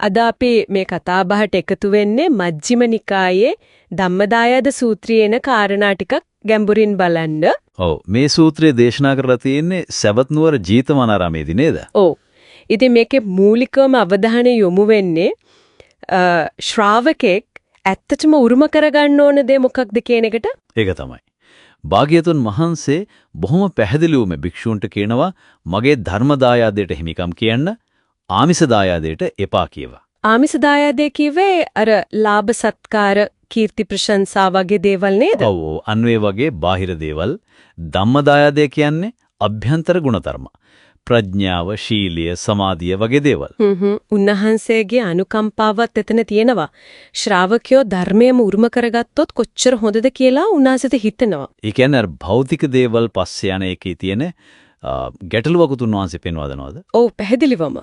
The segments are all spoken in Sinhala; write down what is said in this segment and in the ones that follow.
අද අපි මේ කතා බහට එකතු වෙන්නේ මජ්ක්‍ධිම නිකායේ ධම්මදායාද සූත්‍රයේ එන කාරණා ටිකක් ගැඹුරින් බලන්න. ඔව්, මේ සූත්‍රය දේශනා කරලා තියෙන්නේ සවැත් නුවර ජේතවනාරාමයේදී නේද? ඔව්. ඉතින් මේකේ මූලිකවම අවධානය යොමු වෙන්නේ ශ්‍රාවකෙක් ඇත්තටම උරුම කරගන්න ඕන දේ මොකක්ද කියන එකට. ඒක තමයි. භාග්‍යතුන් වහන්සේ බොහොම පැහැදිලිවම භික්ෂූන්ට කියනවා මගේ ධර්ම දායාදයට හිමිකම් කියන්න, ආමිස දායාදයට එපා කියවා. ආමිස දායාදය කිව්වේ අර ලාභ සත්කාර, කීර්ති ප්‍රශංසා වගේ දේවල් නේද? ඔව් ඔව්, අන්න ඒ වගේ බාහිර දේවල්. ධම්ම දායාදය කියන්නේ අභ්‍යන්තර ගුණධර්ම. ප්‍රඥාව, ශීලය, සමාධිය වගේ දේවල්. හ්ම් හ්ම්. උන්වහන්සේගේ අනුකම්පාවත් එතන තියෙනවා. ශ්‍රාවකයෝ ධර්මයම උරුම කරගත්තොත් කොච්චර හොඳද කියලා උන්වහන්සේට හිතෙනවා. ඒ කියන්නේ අර භෞතික දේවල් පස්සේ යන එකේ තියෙන ගැටලුවකුත් උන්වහන්සේ පෙන්වා දෙනවද? ඔව්, පැහැදිලිවම.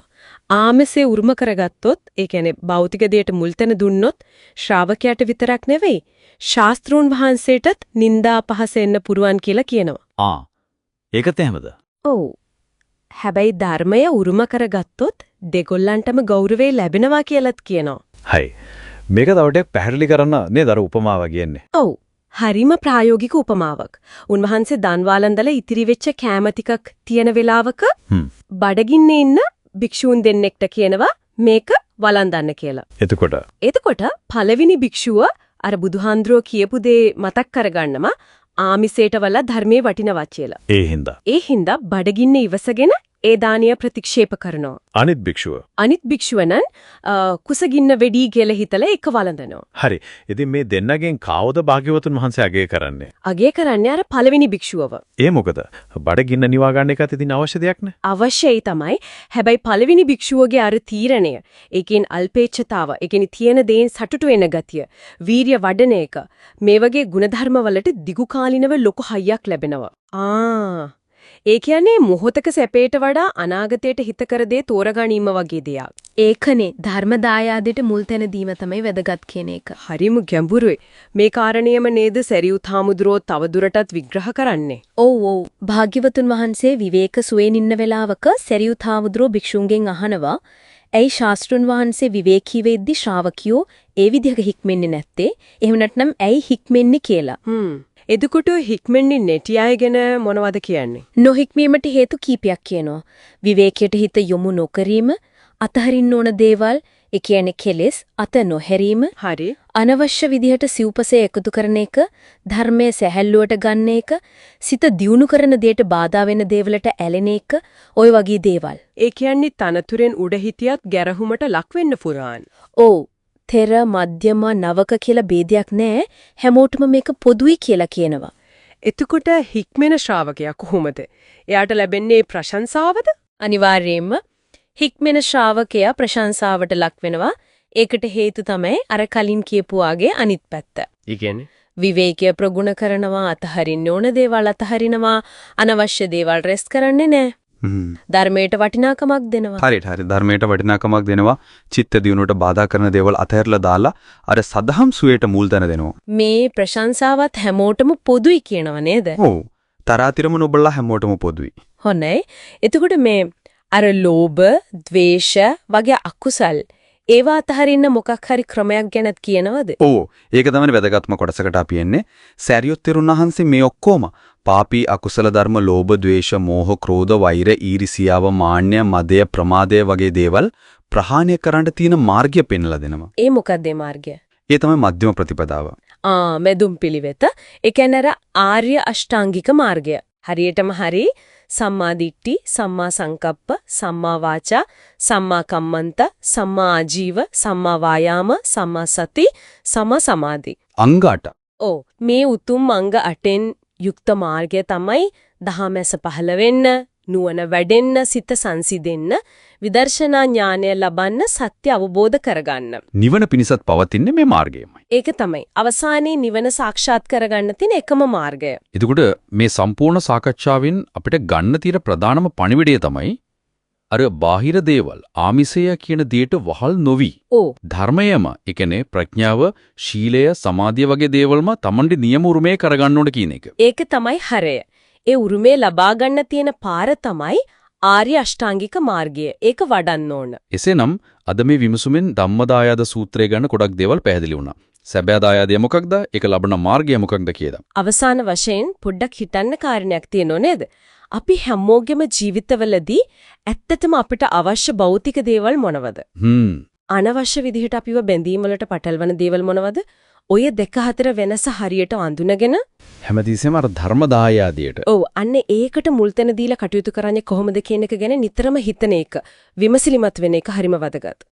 ආමසේ උරුම කරගත්තොත්, ඒ කියන්නේ භෞතික දෙයට මුල් තැන දුන්නොත් ශ්‍රාවකයාට විතරක් නෙවෙයි ශාස්ත්‍රූන් වහන්සේටත් නිന്ദා අපහාස එන්න පුරුවන් කියලා කියනවා. ආ. ඒකත් එහෙමද? ඔව්. හැබැයි ධර්මය උරුම කරගත්තොත් දෙගොල්ලන්ටම ගෞරවය ලැබෙනවා කියලාත් කියනවා. හයි. මේක තව ටිකක් පැහැදිලි කරන්න නේද අර උපමාව කියන්නේ? ඔව්. හරිම ප්‍රායෝගික උපමාවක්. උන්වහන්සේ දන් වළඳලා ඉතිරි වෙච්ච කෑම ටිකක් තියෙන වෙලාවක බඩගින්නේ ඉන්න භික්ෂූන් දෙන්නෙක්ට කියනවා මේක වළඳන්න කියලා. එතකොට එතකොට පළවෙනි භික්ෂුව අර බුදුහාඳුරෝ කියපු දේ මතක් කරගන්නම ආමිසයට වල ධර්මයේ වටිනවා කියලා. ඒ හින්දා ඒ හින්දා බඩගින්න ඉවසගෙන ඒ දානිය ප්‍රතික්ෂේප කරනවා. අනිත් භික්ෂුව අනිත් භික්ෂුව නම් කුසගින්න වෙඩි කියලා හිතලා ඒක වළඳනවා. හරි. ඉතින් මේ දෙන්නගෙන් කාවද භාග්‍යවතුන් වහන්සේ අගය කරන්නේ? අගය කරන්නේ අර පළවෙනි භික්ෂුවව. ඒ මොකද? බඩගින්න නිවා ගන්න එකත් ඉතින් අවශ්‍ය දෙයක් නේ. අවශ්‍යයි තමයි. හැබැයි පළවෙනි භික්ෂුවගේ අර තීරණය, ඒ කියන්නේ අල්පේච්ඡතාව, ඒ කියන්නේ තියෙන දේෙන් සතුටු වෙන ගතිය, වීරිය වඩන එක, මේ වගේ ගුණධර්ම වලට දිගු කාලිනව ලොකු හයියක් ලැබෙනවා. ආ, ඒ කියන්නේ මොහොතක සැපයට වඩා අනාගතයට හිතකර දේ තෝරගැනීම වගේ දෙයක්. ඒකනේ ධර්ම දායාදයට මුල් තැන දීම තමයි වැදගත් කියන එක. හරිම ගැඹුරුයි. මේ කාරණියම නේද සැරියුත් හාමුදුරුවෝ තවදුරටත් විග්‍රහ කරන්නේ? ඔව් ඔව්. භාග්‍යවතුන් වහන්සේ විවේක සුවයෙන් ඉන්න වෙලාවක සැරියුත් හාමුදුරුවෝ භික්ෂුන්ගෙන් අහනවා, ඇයි ශාස්ත්‍රුන් වහන්සේ විවේකී වෙද්දි ශ්‍රාවකයෝ ඒ විදිහක හික්මෙන්නේ නැත්තේ? එහෙම නැත්නම් ඇයි හික්මෙන්නේ කියලා. එතකොට හික්මෙන්නේ නැටි අය ගැන මොනවද කියන්නේ? නොහික්මීමට හේතු කීපයක් කියනවා. විවේකයට හිත යොමු නොකිරීම, අතහරින්න ඕන දේවල්, ඒ කියන්නේ කෙලෙස් අත නොහැරීම, හරි. අනවශ්‍ය විදිහට සිව්පසය එකතු කරන එක, ධර්මයේ සැහැල්ලුවට ගන්න එක, සිත දියුණු කරන දෙයට බාධා වෙන දේවලට ඇලෙන එක, ඔය වගේ දේවල්. ඒ කියන්නේ තනතුරෙන් උඩ හිටියත් ගැරහුමට ලක් වෙන්න පුරාන්. ඔව්. තෙර, මධ්‍යම, නවක කියලා ભેදයක් නෑ. හැමෝටම මේක පොදුයි කියලා කියනවා. එතකොට හික්මෙන ශ්‍රාවකයා කොහොමද? එයාට ලැබෙන්නේ ප්‍රශංසාවද? අනිවාර්යයෙන්ම හික්මෙන ශ්‍රාවකයා ප්‍රශංසාවට ලක් වෙනවා. ඒකට හේතු තමයි අර කලින් කියපු වාගේ අනිත් පැත්ත. ඒ කියන්නේ විවේකය ප්‍රගුණ කරනවා, අතහරින්න ඕන දේවල් අතහරිනවා, අනවශ්‍ය දේවල් රැස් කරන්නේ නෑ. ධර්මයට වටිනාකමක් දෙනවා. හරියට හරි. ධර්මයට වටිනාකමක් දෙනවා. චිත්ත දියුණුවට බාධා කරන දේවල් අතහැරලා දාලා අර සදහම් සුවයට මුල් තැන දෙනවා. මේ ප්‍රශංසාවත් හැමෝටම පොදුයි කියනවා නේද? ඔව්. තරාතිරම නොබලා හැමෝටම පොදුයි. හොඳයි. එතකොට මේ අර ලෝභ, ද්වේෂ වගේ අකුසල් ඒවා අතහරින්න මොකක් හරි ක්‍රමයක් ගැනත් කියනවද? ඔව්. ඒක තමයි වැදගත්ම කොටසකට අපි එන්නේ. සැරියොත් තෙරුන් වහන්සේ මේ ඔක්කොම පාපී අකුසල ධර්ම ලෝභ, ද්වේෂ, මෝහ, ක්‍රෝධ, වෛර, ඊර්ෂියාව, මාන්නය, මදය, ප්‍රමාදය වගේ දේවල් ප්‍රහාණය කරන්න තියෙන මාර්ගය පෙන්වලා දෙනවා. ඒ මොකක්ද ඒ මාර්ගය? ඒ තමයි මධ්‍යම ප්‍රතිපදාව. ආ, මැදුම් පිළිවෙත. ඒ කියන්නේ අර ආර්ය අෂ්ටාංගික මාර්ගය. හරියටම හරි සම්මා දිට්ඨි, සම්මා සංකප්ප, සම්මා වාචා, සම්මා කම්මන්ත, සම්මා ආජීව, සම්මා වායාම, සම්මා සති, සම්මා සමාධි. අංග 8. ඔව්, මේ උතුම් අංග 8න් යුක්ත මාර්ගය තමයි දහමැස පහළ වෙන්න, නුවණ වැඩෙන්න, සිත සංසිඳෙන්න, විදර්ශනා ඥානය ලබන්න, සත්‍ය අවබෝධ කරගන්න. නිවන පිණිසත් පවතින්නේ මේ මාර්ගයමයි. ඒක තමයි අවසානයේ නිවන සාක්ෂාත් කරගන්න තියෙන එකම මාර්ගය. එතකොට මේ සම්පූර්ණ සාකච්ඡාවෙන් අපිට ගන්න තියෙන ප්‍රධානම පණිවිඩය තමයි අර බාහිර දේවල් ආමිසය කියන දේට වහල් නොවි. ඔව්. ධර්මයම, ඒ කියන්නේ ප්‍රඥාව, ශීලය, සමාධිය වගේ දේවල්ම Tamande නියම උරුමය කරගන්න ඕන කියන එක. ඒක තමයි හරය. ඒ උරුමය ලබා ගන්න තියෙන පාර තමයි ආර්ය අෂ්ටාංගික මාර්ගය. ඒක වඩන්න ඕන. එසේනම් අද මේ විමසුමෙන් ධම්මදායාද සූත්‍රය ගැන ගොඩක් දේවල් පැහැදිලි වුණා. සැබෑ දායාදය මොකක්ද? ඒක ලබන මාර්ගය මොකක්ද කියලා. අවසාන වශයෙන් පොඩ්ඩක් හිතන්න කාරණයක් තියෙනව නේද? අපි හැමෝගෙම ජීවිතවලදී ඇත්තටම අපිට අවශ්‍ය භෞතික දේවල් මොනවද? අනවශ්‍ය විදිහට අපිව බැඳීම් වලට පටලවන දේවල් මොනවද? ඔය දෙක අතර වෙනස හරියට අඳුනගෙන හැමතිස්සෙම අර ධර්ම දායාදයට. ඔව්, අන්න ඒකට මුල් තැන දීලා කටයුතු කරන්නේ කොහොමද කියන එක ගැන නිතරම හිතන එක, විමසිලිමත් වෙන එක හරිම වැදගත්.